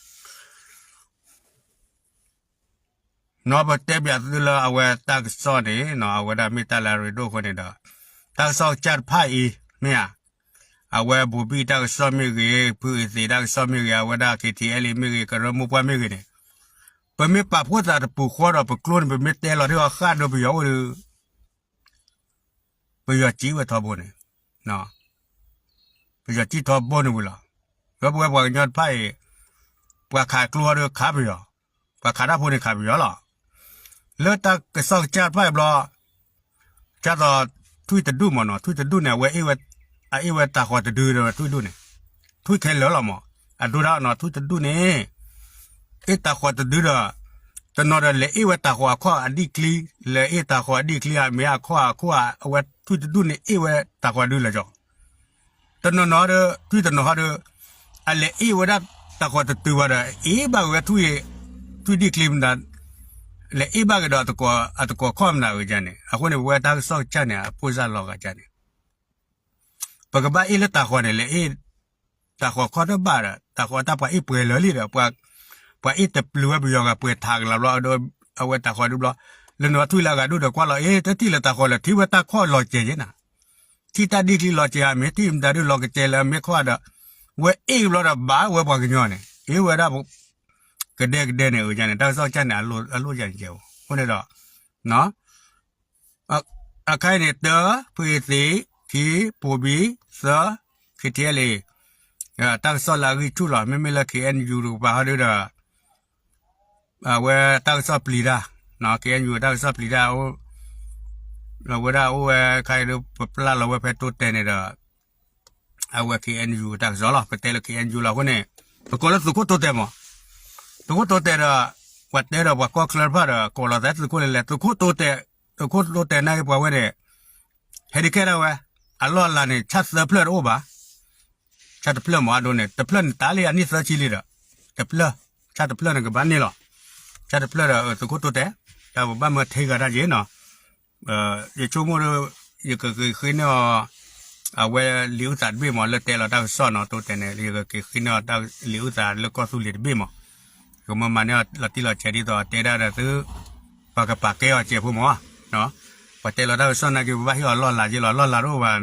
နီၢ်ပတဲပၠးသုလၢအဝဲတၢ်ကစီၣ်န့ၣ် အဝဲဒၣ်မ့ၢ်တၢ်လၢအရ့ဒိၣ်အဃိန့ၣ်ဒီး တၢ်ကစီၣ်ကၢ်တဖၣ်အံၤ မ့ၢ်ဧါ, အဝဲဘိၤဘံၣ်တၢ်ကစီၣ်မ့ၢ်ဂ့ၤ, ဖုအ့သ့းတၢ်ကစီၣ်မ့ၢ်ဂ့ၤ, အဝဲဒၣ် ခ့ၣ်ထံၣ်အဲလ်အ့ မ့ၢ်ဂ့ၤ, ကရၢမိၢ်ပှၢ်မ့ၢ်ဂ့ၤန့ၣ်, ပမ့ၢ်ပာ်ဖှိၣ်သးတပူၤဃီဒီး ပကျိန့ၣ် ပမ့ၢ်တဲလီၤထံအီၤဃၣ်ဒီးပယီၤအိၣ်ဒီး ပယီၤစံးဝဲထီဘိန့ၣ်, ပယီၤစံးထီဘိန့ၣ်ဝံၤလီၤ. ဒီးပဝဲပှၤကညီတဖၣ်အံၤ ပှၤခးကျိဒီးခးပယီၤ, ပှၤခးတၢ်ဖိန့ၣ်ခးပယီၤလီၤ. လၢတၢ်ကစီၣ်ကစၢ်တဖၣ်အံၤဘျီ ကၢ်သိးထွံၣ်တဒူၣ်မးနီၤ, ထွံၣ်တဒူၣ်န့ၣ် အဝဲ အအ့ၣ်ဝဲတၤဃီၤတဒုဒီးထွံၣ်ဒူၣ်န့ၣ်, ထွံၣ်ခဲလၢာ်လီၤမး, အဒိဒၣ်နီၤ ထွံၣ်တဒူၣ်န့ၣ် အ့ၣ်တၤဃီၤတဒုဒီး တနီၤဒီးလဲၤအ့ၣ်ဝဲတၤဃီၤအခီၣ်အဒံၣ်ချံ, လဲၤအ့ၣ်တၤဃီၤအဒံၣ်ချံအမ့ၢ်အခီၣ်အခိၣ်ဧါ, အဝဲထွံၣ်တဒူၣ်န့ၣ်အ့ၣ်ဝဲတၤဃီၤဒုလၢာ်ကီး, တနီၤနီၤဒီး ထွံၣ်တနီၤဟီဒီး အလဲၤအ့ၣ်ဝဲဒၣ်တၤဃီၤတတုၤဘၣ်ဒီး အ့ၣ်ဘၣ်က့ၤဝဲထွံၣ်, ထွံၣ်ဒံၣ်ချံမတၤ လဲၤအ့ၣ်ဘၣ်က့ၤဒီး အတကိးခီၣ်မတၤအဂ့ၢ်န့ၣ်, အဃိန့ၣ် ပဝဲတၢ်ကစီၣ်ကစၢ်န့ၣ် အဖိစၢ်လီၤဂာ်ကၢ်န့ၣ် ပကဘၣ်အ့ၣ်လၢတၤဃီၤန့ၣ် လဲၤအ့ၣ်တၤဃီၤခီၣ်တဘၣ်ဒီး တၤဃီၤတၢ်ပှၤအ့ၣ်ပှဲၤလၢာ်လံဒီး ပှၤအ့ၣ်တပျုၤဝဲပယီၤဂၤပှဲၤထးကလးဘျီဒီး အဝဲတၤဃီၤဒုဘျီ လၢနွံထွံၣ်လၢအဂၤဒုဒီးကွၢ်လီၤ အ့ တထံၣ်လၢတၤဃီၤလၢာ် ထံၣ်ဝဲတၢ်ခီၣ်လီၤစဲးယဲနၤ, ထံၣ်တၢ်ဒံၣ်ချံလီၤစဲးဧါ မ့ၢ်ထံၣ်မတၤဒုလီၤကစဲးလၢအမ့ၢ်ခီၣ်ဒီး ဝဲအ့ၣ်ဘျီဒီးဘၣ်ဝဲပှၤကညီန့ၣ် အ့ၣ်ဝဲဒၣ် ကဒဲကဒဲန့ၣ် အဂ့ၢ်န့ၣ် တၢ်ကစီၣ်ကစၢ်န့ၣ် အလိၣ်ယၤန့ၣ်ကဲဧိၤ အဃိန့ၣ်ဒီး အခါအံၤန့ၣ် တၢ ဖုအ့သ့း, ခံ ဘိၤဘံၣ်, သၢ ခ့ၣ်ထံၣ်အဲလ့ၣ်, တၢ်ကစီၣ်လၢအဂံၢ်ဆူၣ်လီၤ. မ့မ့ၢ်လၢ ခ့ၣ်အဲၣ်ယူၣ် တကပၤဟီဒုဒီး အဝဲတၢ်ကစီၣ်ပျံၤတၢ်, ခ့ၣ်အဲၣ်ယူၣ် တၢ်ကစီၣ်ပျံၤတၢ် အဝဲဒၣ်အိၣ်ဝဲခါအံၤဒီး ပပျၢ်လီၤဝဲဖဲတိတဲာ်န့ၣ်ဒီး အဝဲ ခ့ၣ်အဲၣ်ယူၣ် တၢ်ကစီၣ်လီၤ. ပတဲလၢ ခ့ၣ်အဲၣ်ယူၣ် လီၤအဃိန့ၣ် ပကိးလၢသုးခိၣ်တိတဲာ်မး, သုးခိၣ်တိတဲာ်ဒီး ပှၤတဲဒီးပှၤကီၢ်ချၢတဖၣ်ဒီး ကိးလီၤသးသုးခိၣ်လဲၣ်လဲၣ် သုးခိၣ်တိတဲာ်, သုးခိၣ်တိတဲာ်နာ်က့ပှၤဝဲန့ၣ် ဟဲဒံးခဲဒၣ်ဝဲ အလီၢ်အလၤန့ၣ် ဆၣ်သၢဖျၢၣ်တအိၣ်ဘၣ် ဆၣ်တဖျၢၣ်မးအဒိန့ၣ် တဖျၢၣ်န့ၣ်တၢ်လံအနံၣ်သၢဆံလံဒီး တဖျၢၣ်, ဆၣ်တဖျၢၣ်န့ၣ်ကဘၣ်န့ၢ်လီၤ. ဆၣ်တဖျၢၣ်ဒီးသုးခိၣ်တိတဲာ်, တၢ်ပဘၣ်မၢထဲဂၤတၢ်က့ၤနီၤ, ယဆိကမိၣ်ဒီး ယကဃ့န့ၢ်အီၤ အဝဲလံာ်အုၣ်သးတဘ့ၣ်မး လၢတဲလီၤတၢ်ကစီၣ်နီၤ တိတဲာ်န့ၣ် ယကက့ၤဃ့န့ၢ်အီၤလံာ်အုၣ်သးလၢကီၢ်သူလ့ၤတဘ့ၣ်မး, ယကမၤမၤန့ၢ်အီၤလီၤတံၢ်လီၤဆဲးဒ်သိးတဲဒၣ်ဒီးသု ပှၤကပာ်ကဲအီၤစဲးဖိမး, ပှၤတဲလီၤတၢ်ကစီၣ်နာ်က့ ပဘၣ်ဟ့ၣ်အီၤလီၢ်လၤက့လီၤ လီၢ်လၤတအိၣ်ဘၣ်,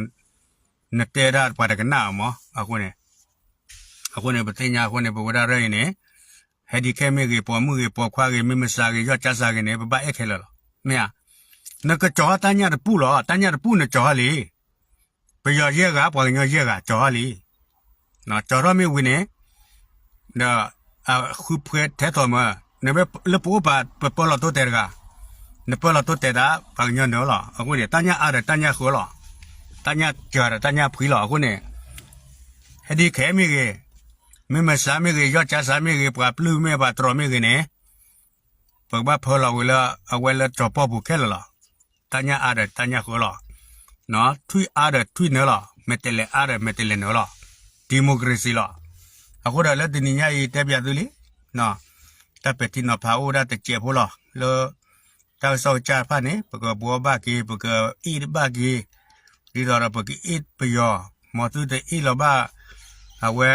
နတဲဒၣ်ပှၤတကနၣ်အီၤမး အဃိန့ၣ် အဃိန့ၣ် ပသ့ၣ်ညါအဃိန့ၣ် ပဝဲဒၣ်ရၢအံၤန့ၣ် ဟဲဒံးခဲမ့ၢ်ဂ့ၤ ပိာ်မုၣ်ဂ့ၤ ပိာ်ခွါဂ့ၤ မ့ၢ်မဆါဂ့ၤ ယီၢ်ကၠါစါဂ့ၤန့ၣ် ပဘၣ်အဲၣ်ခဲလၢာ်လီၤ. မ့ၢ်ဧါ, နကကၠီၤတၢ်ညၣ်တပူၣ်လီၤ တၢ်ညၣ်တပူၣ်နကၠီၤလံ, ပယီၤယဲၢ်ဂၤ ပှၤကညီယဲၢ်ဂၤ ကၠီၤလံ, ကၠီၤထီၣ်မ့ၢ်ဝံၤန့ၣ် ဒီး အဃုဖှဲထဲသိးမၢ, နမ့ၢ်လၢပအိၣ်ပာ် ပပၢလီၤတိတဲာ်တဂၤ, နပၢလီၤတိတဲာ်သး ပှၤကညီနၢၤလီၤ. အဃိန့ၣ် တၢ်ညၣ်အါဒီးတၢ်ညၣ်ဃၢလီၤ, တၢ်ညၣ်စှၤဒီးတၢ်ညၣ်ဖှံလီၤ. အဃိန့ၣ် ဟဲဒံးခဲမ့ၢ်ဂ့ၤ, မ့ၢ်မဆါမ့ၢ်ဂ့ၤ ယီၢ်ကၠါစါမ့ၢ်ဂ့ၤ ပှၤပျုၢ်မ့ၢ်ပှၤတြီၤမ့ၢ်ဂ့ၤန့ၣ် ပကဘၣ်ဖၢလီၤဝံၤလၢအဝဲလၢစီၤပီၢ်ပူၤခဲလၢာ်လီၤ. တၢ်ညၣ်အါဒီးတၢ်ညၣ်ဃၢလီၤ, ထွံၣ်အါဒီးထွံၣ်နၢလီၤ, မဲာ်တဲးလဲးအါဒီးမဲာ်တဲးလဲးနၢလီၤ, democracy လီၤ. အဃိဒီးလၢတနံၤညါအံၤတဲပၠးသုလံ, တၢ်ပဲာ်ထံနီၤဖးအိၣ်ဝဲဒၣ်တစဲးဖိလီၤ လၢ တၢ်ကစီၣ်ကစၢ်တဖၣ်န့ၣ် ပကဘှီဘၣ်က့ၤ ပကအ့ၣ်တဘၣ်က့ၤ, ဒ်သိးဒီးပကအ့ၣ်ပယီၤ, မ်သုတအ့ၣ်လီၤဘၣ်, အဝဲ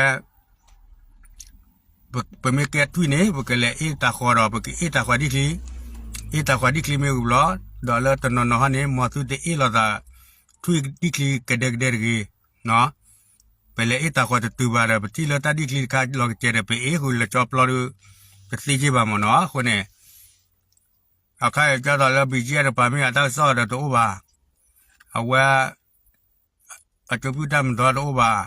ပမ့ၢ်ကဲထွံၣ်န့ၣ် ပကလဲၤအ့ၣ်တၢ်ဃီဒီး ပကအ့ၣ်တၢ်ဃီဒံၣ်ချံ, အ့ၣ်တၢ်ဃီဒံၣ်ချံမ့ၢ်ဝံၤဘျီ, ဒီးလၢတနီၤနီၤဟီန့ၣ် မ်သုတအ့ၣ်လိာ်သး ထွံၣ်ဒံၣ်ချံကဒဲကဒဲတဂ့ၤ, ပလဲၤအ့ၣ်တၢ်ဃီတတုၤဘၣ်ဒီး ပထံၣ်လၢတၢ်ဒံၣ်ချံတခါလီၤကစဲးဒီး ပအ့ၣ်ဃုာ်လၢကၠီပျီဒီး ပသ့က့ဘၣ်မ့ၢ်နီၤ အဃိန့ၣ် အခါအံၤကၢ်သိးလၢ ဘံၣ်ကၠံၣ်အဲၣ် တပၤမ့ၢ်အတၢ်ကစီၣ်ဒီးတအိၣ်ဘၣ်, အဝဲ အကၠိပျုၢ်တၢ်မၤတအိၣ်ဘၣ်,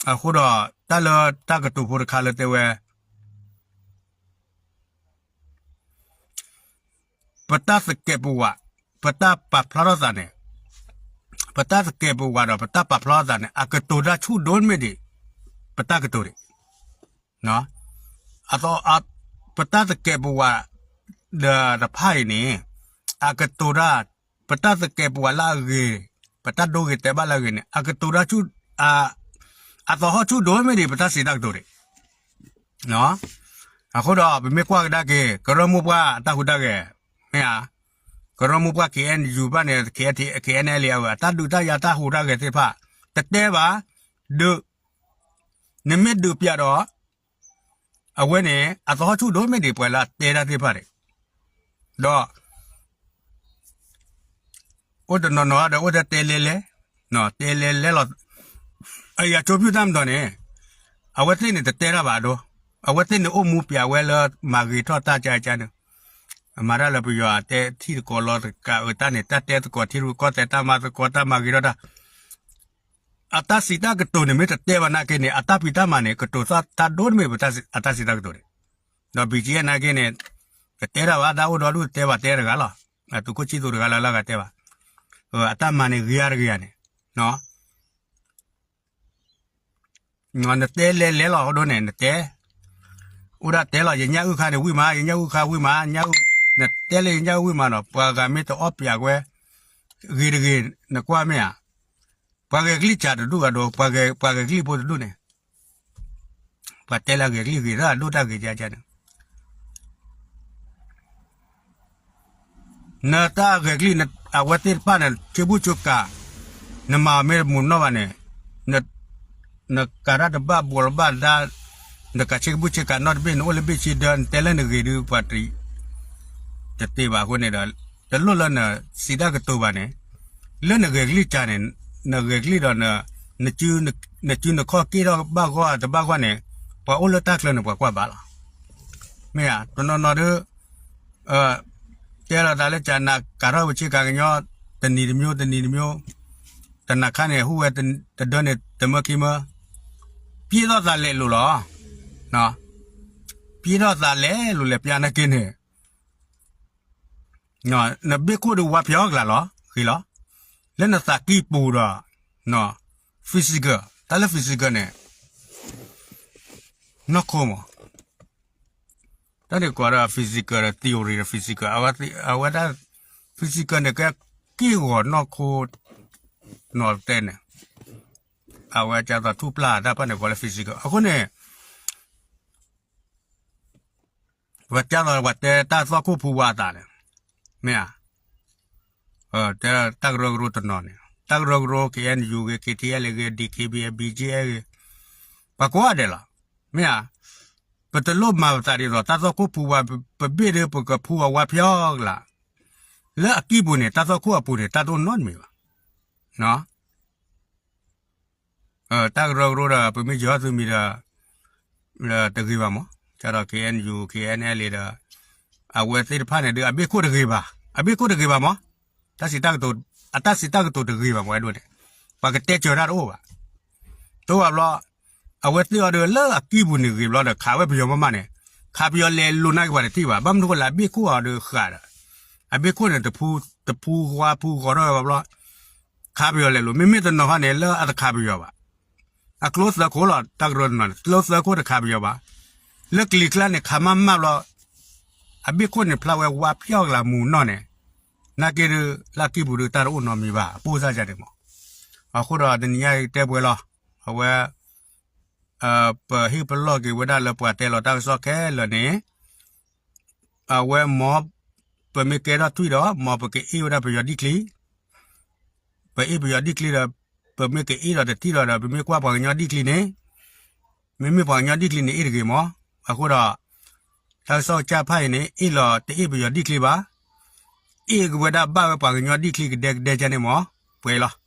အဃိဒီး တၢ်လၢတၢ်ကတိၤဖိတခါလၢတဲဝဲ ပတၢ်သကဲးပဝး, ပတၢ်ပာ်ဖျါထီၣ်သးန့ၣ်, ပတၢ်သကဲးပဝးဒီး ပတၢ်ပာ်ဖျါထီၣ်သးန့ၣ် အကတိၤတၢ်ဆူၣ်ဒိၣ်မ့ၢ်ဒံး ပတၢ်ကတိၤန့ၣ်, အသ ပတၢ်သကဲးပဝး ဒီးတဖၣ်အံၤန့ၣ် အကတိၤတၢ်, ပတၢ်သကဲးပဝးလၢအဂ့ၤ, ပတၢ်ဒိဂ့ၤတဲာ်ဘၣ်လၢအဂ့ၤန့ၣ် အကတိၤတၢ်ဆူၣ်, အသဟီၣ်ဆူၣ်ဒိၣ်မ့ၢ်ဒံး ပတၢ်စံးတၢ်ကတိၤန့ၣ် အဃိဒီး ပမ့ၢ်ကွၢ်ကဒါက့ၤ ကရၢမိၢ်ပှၢ်အတၢ်ဟူးတၢ်ဂဲၤ, မ့ၢ်ဧါ, ကရၢမိၢ်ပှၢ် ခ့ၣ်အဲၣ်ယူၣ်ဘၣ်န့ၣ် ခ့ၣ်အဲၣ်လ့အဝဲ အတၢ်ဒုးတၢ်ယၤတၢ်ဟူးတၢ်ဂဲၤသ့ၣ်တဖၣ် တတဲဘၣ်, ဒုး, နမ့ၢ်ဒုးပၠးဒီး အဝဲန့ၣ် အသဟီၣ်ဆူၣ်ဒိၣ်မ့ၢ်ဒံးပှၤလၢအတဲတၢ်သ့ၣ်တဖၣ်န့ၣ်, ဒီး အိၣ်တနီၤနီၤဒီးအိၣ်ထဲတဲလဲလဲ, တဲလဲလဲလီၤ, အယၤကၠိပျုၢ်တၢ်မၤဒီးန့ၣ်, အဝဲသ့ၣ်န့ၣ်တတဲတၢ်ဘၣ်အဒိ, အဝဲသ့ၣ်န့ၣ်အိၣ်မူပၠးဝဲလၢမၤဂ့ၤထီၣ်တၢ်ကကန့ၣ်, အမၤတၢ်လၢပယီၤအတဲထံၣ်သကိးလီၤတကးအတၢ်န့ၣ် တၢ်တဲသကိးထံရူၢ်ကီၢ်သဲးတၢ်မၤသကိးတၢ်မၤဂ့ၤထီၣ်တၢ် အတၢ်စံးတၢ်ကတိၤန့ၣ် မ့ၢ်တတဲဘၣ်နာ်က့န့ၣ် အတၢ်ဖံးတၢ်မၤန့ၣ် ကတိၤသၣ်တၢ်ဒိၣ်တမ့ၢ်ပတၢ်စံးတၢ်ကတိၤန့ၣ်, ဒီး ဘံၣ်ကၠံၣ်အဲၣ် နာ်က့န့ၣ် ကတဲတၢ်ဘၣ် တၢ်အိၣ်ဒီဒူၣ်တဲဘၣ်တဲတဂၤလီၤ, အသုးခိၣ်ဆံၣ်သူးတဂၤလၢ်လၢ်ဂၤတဲဘၣ်, အတၢ်မၤန့ၣ်ဂ့ၤအါတဂ့ၤဧါန့ၣ် နတဲလဲၤလဲၤလီၤဒိန့ၣ် နတဲ, အိၣ်ဒၣ်တဲလီၤ ယညၣ်အုၣ်ခါန့ၣ်ဝံၣ်မး ယညၣ်အုၣ်ခါဝံၣ်မး, နတဲလၢယညၣ်အုၣ်ဝံၣ်မးဒီး ပှၤဂၤမ့ၢ်တအီၣ်ပၠးကွဲ ဂ့ၤတဂ့ၤ နကွၢ်မ့ၢ်ဧါ, ပှၤဂဲၤကလံၣ်စှၤတဒူၣ်ဂၤဒီး ပှၤဂဲၤကလံၣ်ဖိတဒူၣ်န့ၣ် ပှၤတဲလၢအဂဲၤကလံၣ်ဂ့ၤတၢ်ဒိၣ်တၢ်ဂ့ၤကကန့ၣ် နတၢ်ဂဲၤကလံၣ် အဝဲသ့ၣ်တဖၣ်န့ၣ် ဆ့ဘူးဆ့ကၤ နမၤမ့ၢ်တမူးနီၢ်ဘၣ်န့ၣ် နကၤတၢ်တဘၣ်ဘှီလီၤဘၣ်ဒါ နကၤဆ့ကဘူးဆ့ကၤနီၢ်တဘ့ၣ် နအိၣ်လၢဘ့ၣ်ဆ့ဒၢ နတဲလၢနဂ့ၤဒုးပှၤတ တသ့ဘၣ်အဃိန့ၣ်ဒီး တလိၣ်လၢနစံးတၢ်ကတိၤဘၣ်န့ၣ် လၢနဂဲၤကလံၣ်စှၤန့ၣ် နဂဲၤကလံၣ်ဒီး နစုနခီၣ်က့ၢ်ထီၣ်ဘၣ်ဂီၢ်တဘၣ်ဂီၢ်န့ၣ် ပှၤအိၣ်လၢတၢ်ချၢန့ၣ် ပှၤကွၢ်ဘၣ်လီၤ. မ့ၢ်ဧါ တနီၤနီၤဒုး တဲလီၤသးလၢကနၤကၤထီၣ်ပဆ့ကၤကညီ တနံၤတမျိုး တနံၤတမျိုး တနၤခါန့ၣ် ဟူးဝဲတဒၢန့ၣ် တမၢခံမၢ ပျ့ၤထီၣ်သးလဲၤလိာ်လီၤ. ပျ့ၤထီၣ်သးလဲၤလိာ်လဲၤပျၢ်နာ်က့န့ၣ် နဘ့ၣ်ခိၣ်ဒုးဝါဖျါအီၣ်ကလးလီၤ ဃ့လီၤ. လၢနသးကံၢ်ပူၤဒီး physical တၢ်လၢ physical န့ၣ် နီၢ်ခိမး တၢ်န့ၣ်ကိးဒီး physical ဒီး theory ဒီး physical အဝဲဒၣ် physical န့ၣ် ကဲက့ၢ်ဂီၤနီၢ်ခိ နီၢ်တဲန့ၣ် အဝဲကသိးထူၣ်ပျၢ်တၢ်ဖၣ်န့ၣ် ကိးလၢ physical အဃိန့ၣ် ပှၤကသိးပှၤတဲတၢ်သီၣ်ခိၣ်ဖူဝါအသးန့ၣ် မ့ၢ်ဧါ. တဲတၢ်ကရၢကရိတနီၤန့ၣ် တၢ်ကရၢကရိ K N U ဂ့ၤ K T L ဂ့ၤ D K B A B G A ဂ့ၤ ပှၤကိးဂၤဒဲးလီၤ. မ့ၢ်ဧါ, ပတလိၣ်မၤပသးဒ်သိး တၢ်သွၣ်ခိၣ်ဖူဝါ ပဘ့ၣ်ဒီး ပကဖူအဝါဖျီကလး လၢအကံၢ်ပူၤန့ၣ် တၢ်သွၣ်ခိၣ်အပူၤန့ၣ် တၢ်တအိၣ်နီတမံၤဘၣ်. တၢ်ကရၢကရိဒီး ပမ့ၢ်ယီၤသုမံၤဒီး တဂ့ၤဘၣ်မး, ကဒီး K N U K N L A ဒီး အဝဲသ့ၣ်တဖၣ်န့ၣ်ဒီး အဘ့ၣ်ခိၣ်တဂ့ၤဘၣ်, အဘ့ၣ်ခိၣ်တဂ့ၤဘၣ်မး, တၢ်စံးတၢ်ကတိၤ, အတၢ်စံးတၢ်ကတိၤတဂ့ၤဘၣ်မး အဲၣ်ဒိးန့ၣ်, ပှၤကတဲစၢၤတၢ်တအိၣ်ဘၣ်. တအိၣ်ဘၣ်ဘျီ, အဝဲသ့ၣ်အီၤဒီးလၢအကံၢ်ပူၤန့ၣ်ဂ့ၤဘျီဒီး ခးဝဲပယီၤမးမးန့ၣ်, ခးပယီၤလဲၤလိၤနာ်က့ၤပှၤတထံၣ်ဘၣ်, ဘၣ်မနုၤဃိလဲၣ် အဘ့ၣ်ခိၣ်အီၤဒီးဃးဒီး, အဘ့ၣ်ခိၣ်န့ၣ် တဖူ, တဖူဝါဖူဂီၤထီၣ်ဝဲဘၣ်ဘျီ ခးပယီၤလဲၤလိၤ, မ့မ့ၢ်တနီၤခီန့ၣ် လၢအတခးပယီၤဘၣ်, အကျိသၢခိၣ်လီၤ, တၢ်ကရၢတနီၤန့ၣ် ကျိသၢခိၣ်တခးပယီၤဘၣ်, လၢကလံၤကျါန့ၣ် ခးမးမးဘျီ, အဘ့ၣ်ခိၣ်န့ၣ်ဖျါဝဲဝါဖျီကလးမူနီၢ်န့ၣ်, နာ်က့ဒီး လၢအကံၢ်ပူၤဒီးတၢ်တအိၣ်နီတမံၤဘၣ် အပိၢ်စၢ်ယါန့ၣ်မး. အဃိဒီးတနံၤညါကတဲပှဲၤလီၤ, အဝဲ ပဟ့ၣ်ပလီၢ်က့ၤဝဲဒၣ်လၢပှၤတဲလီၤတၢ်ကစီၣ်ခဲလၢာ်န့ၣ်, အဝဲမ်, ပမ့ၢ်ကဲထီၣ်ထွံၣ်ဒီး မ်ပကအ့ၣ်ဝဲဒၣ်ပယီၤဒံၣ်ချံ, ပအ့ၣ်ပယီၤဒံၣ်ချံဒီး, ပမ့ၢ်ကအ့ၣ်ဒီးတထံၣ်ဒီးဒီး ပမ့ၢ်ကွၢ်ပှၤကညီဒံၣ်ချံန့ၣ်, မ့မ့ၢ်ပှၤကညီဒံၣ်ချံန့ၣ်အ့ၣ်တဂ့ၤမး. အဃိဒီး တၢ်ကစီၣ်ကစၢ်ဖးအံၤန့ၣ် အ့ၣ်လီၤတအ့ၣ်ပယီၤဒံၣ်ချံဘၣ်, အ့ၣ်က့ၤဝဲဒၣ်ဘၣ်ဝဲပှၤကညီဒံၣ်ချံကဒဲကဒဲကန့ၣ်မး, ပှဲၤလီၤ.